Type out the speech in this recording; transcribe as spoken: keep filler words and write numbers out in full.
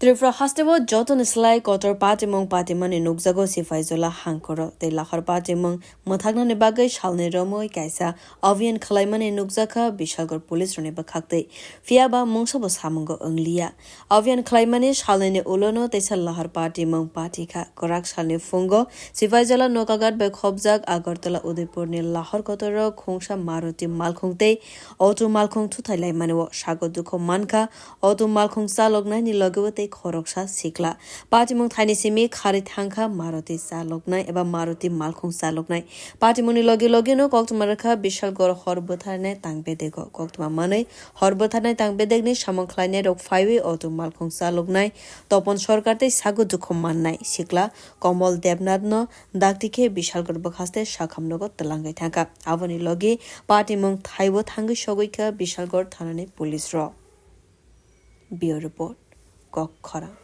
Tripura hasteo jotoni slai kotor patimung patimani nukjago Siphaijala hangkoro tei lahar patimung mwthaknani bagwi salni romwi kaisa abhiyan khwlaimani nukjakha Bishalgarh police rokni bwkhaktwi. Phiyaba mungsabo samungo wngliya. Abhiyan khwlaimani salnini ulono teisa lahar patimung patikha. Kwrak salni phungo Siphaijala Nokaghat bai khopjak Agartala Udaipurni lahar kotoro khungsa Maruti malkhung tei auto malkhung thuthai laimani o sago dukho mankha. Auto malkhung chaloknaini logeo tei khoroksa sikla. Patimung thaini simi kharwi thangkha Maruti chaloknai eba Maruti malkhung chaloknai. Patimungni logi logino koktwma rwkha Bishalgarh hor bwtharnai tang bedego. Koktwma manwi hor bwtharnai tang bedegni samung khlainairok phaiwi auto malkhung chaloknai Topon Sarkar tei sago dukho mannai sikla Komol Debnathno dakti khe Bishalgarh bwkhaste sakhamnogo twlangwi thangkha. Aboni logi patimung thaibo thangwi sogwi kha Bishalgarh thanani police rok. Bureau Report, Kok Khorang.